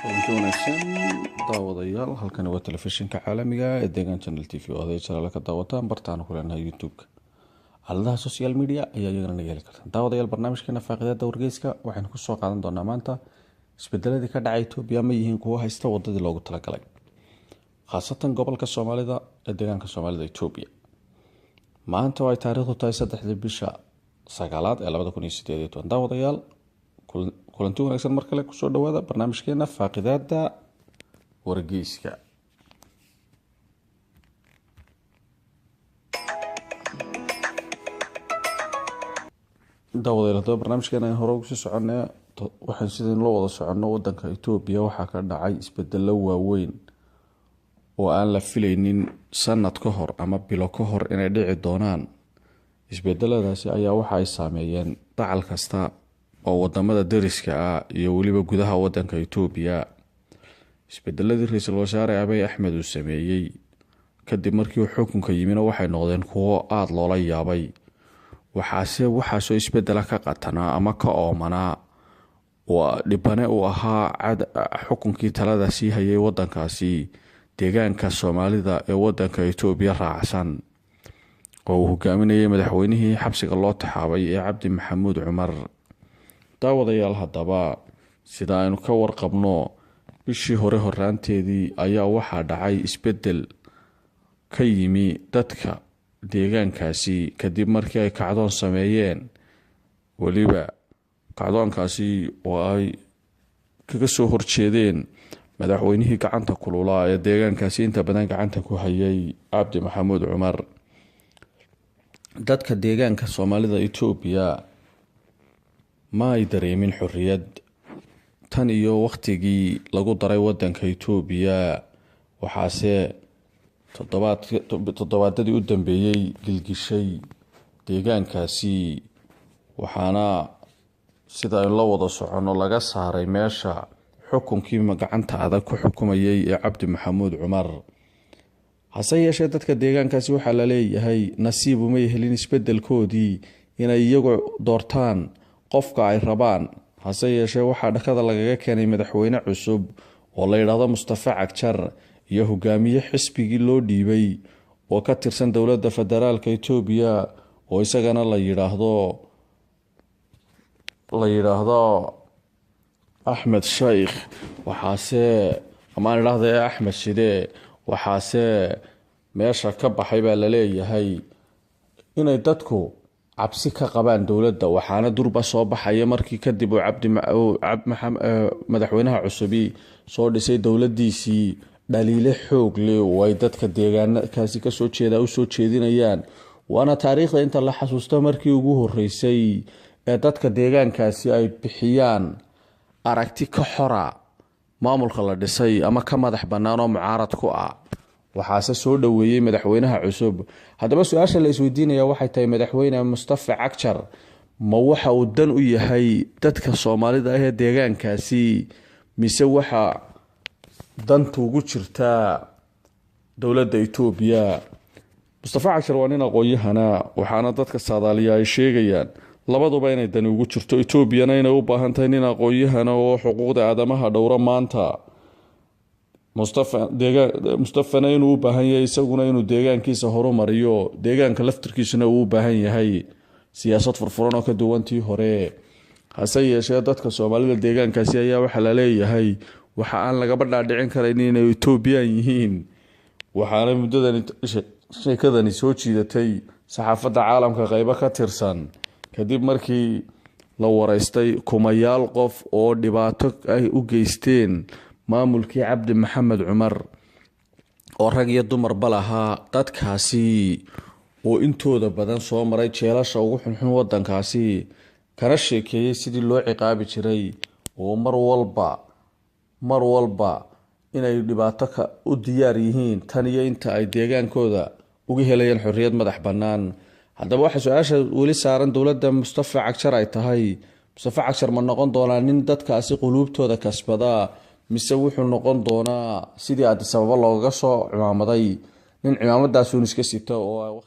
Kulanti wanaagsan daawadayaal, halkani waa telefishinka caalamiga ee Deegaan Channel TV oo aday jalaala ka daawataan bartaanu ku leenahay YouTube-ka. Aaladaha social media ayaa iyagana naga heli kartaan. Daawadayaal, barnaamijkeena faaqidaada wargeyska waxaynu kusoo qaadan doonaa maanta isbedeladii ka dhacay Etoobiya ma yihiin kuwo haysta wadadii loogu talagalay, khaasatan gobolka Soomaalida ee deegaanka Soomaalida Etoobiya. Maanta oo ay taariikhdu tahay 3-dii bisha 9aad ee 2018. Daawadayaal, kulanti wanaagsan, mar kale kusoo dhawaada barnaamijkeena faaqidaada wargeyska. Daawadayaal, haddaba barnaamijkeena aan hore ugu sii soconaya, waxaan sidaynu la wada soconno wadanka Etoobiya waxaa ka dhacay isbedelo waaweyn oo aan la filaynin sanad ka hor ama bilo ka hor inay dhici doonaan. Isbedeladaasi ayaa waxa ay saameeyeen dacal kasta oo wadamada dariska ah iyo weliba gudaha wadanka Etoobiya. Isbedeladii ra-iisul wasaare Abiy Axmed uu sameeyey kadib markii uu xukunka yimina waxay noqdeen kuwo aada loola yaabay. Waxaase waxaasoo isbedela ka qatanaa ama ka oomanaa dhibane uu ahaa xukunkii talada sii hayay wadankaasi deegaanka Soomaalida ee wadanka Etoobiya raacsan, oo uu hogaaminayay madaxweynihii xabsiga loo taxaabay ee Cabdi Maxamuud Cumar. Daawadayaal, haddaba sida aynu ka warqabno, bishii hore horaanteedii ayaa waxaa dhacay isbedel ka yimi dadka deegaankaasi kadib markii ay kacdoon sameeyeen, weliba kacdoonkaasi oo ay kaga soo horjeedeen madaxweynihii gacanta kululaa ee deegaankaasi inta badan gacanta ku hayay, Cabdi Maxamuud Cumar. Dadka deegaanka Soomaalida Etoobiya ma ay dareemin xorriyad tan iyo wakhtigii lagu daray wadanka Etoobiya. Waxaase toddobaadadii u dambeeyey gilgishay deegaankaasi, waxaana sida aynu la wada soconno laga saaray meesha xukunkii gacanta adag ku xukumayay ee Cabdi Maxamuud Cumar. Hase yeeshee dadka deegaankaasi waxaa laleeyahay nasiib umay helin isbedelkoodii inay iyagu doortaan qofka ay rabaan. Hase yeeshee waxaa dhakada lagaga keenay madaxweyne cusub oo la yidhaahdo Mustafa Cagjar iyo hogaamiye xisbigii loo dhiibay oo ka tirsan dowladda federaalka Etoobiya oo isagana la yidhaahdo Axmed Sheikh, waxaase amaan idhaahda ee Axmed Shide. Waxaase meesha ka baxay baa laleeyahay inay dadku cabsi ka qabaan dowladda, waxaana durba soo baxaya markii kadib uu madaxweynaha cusubi soo dhisay dowladiisii dhaliile xoog leh oo ay dadka deegaankaasi kasoo jeedaa usoo jeedinayaan. Waana taariikhda inta la xasuusto markii ugu horeysay ee dadka deegaankaasi ay bixiyaan aragti ka xora maamulka la dhisay ama ka madax bannaan oo mucaarad ku ah. Waxaase soo dhoweeyey madaxweynaha cusub. Haddaba su-aasha la isweydiinaya waxay tahay, madaxweyne Mustafa Cagjar ma waxa uu dan u yahay dadka Soomaalida ah ee deegaankaasi, mise waxa danta ugu jirtaa dowladda Etoobiya? Mustafa Cagjar waa nin aqoon-yahana, waxaana dadka saadaaliya ay sheegayaan labaduba inay dani ugu jirto. Etoobiyana inay u baahan tahay nin aqoon-yahana oo xuquuqda aadamaha dhowro maanta, Mustafana inuu u baahan yahay isaguna inuu deegaankiisa horumariyo, deegaanka laftirkiisuna uu u baahan yahay siyaasad furfuran oo ka duwantii hore. Hase yeeshee dadka Soomaalida deegaankaasi ayaa waxaa laleeyahay waxa aan lagaba dhaadhicin karayn inay Etoobiyaan yihiin. Waxaana muddadani sheekadani soo jiidatay saxaafadda caalamka qeybo ka tirsan kadib markii la wareystay kumayaal qof oo dhibaato ay u geysteen maamulkii Cabdi Maxamed Cumar oo rag iyo dumarba lahaa. Dadkaasi oo intooda badan soo maray jeelasha ugu xunxun wadankaasi, kana sheekeeyey sidii loo ciqaabi jiray oo mar walba inay dhibaato u diyaar yihiin tan iyo inta ay deegaankooda uga helayeen xorriyad madax bannaan. Haddaba waxaa su-aasha weli saaran dowladda Mustafa Cagjar ay tahay, Mustafa Cagjar ma noqon doonaa nin dadkaasi quluubtooda kasbada, mise wuxuu noqon doonaa sidii Addis Ababa loogaga soo cimaamaday nin cimaamadaasuun iska sito oo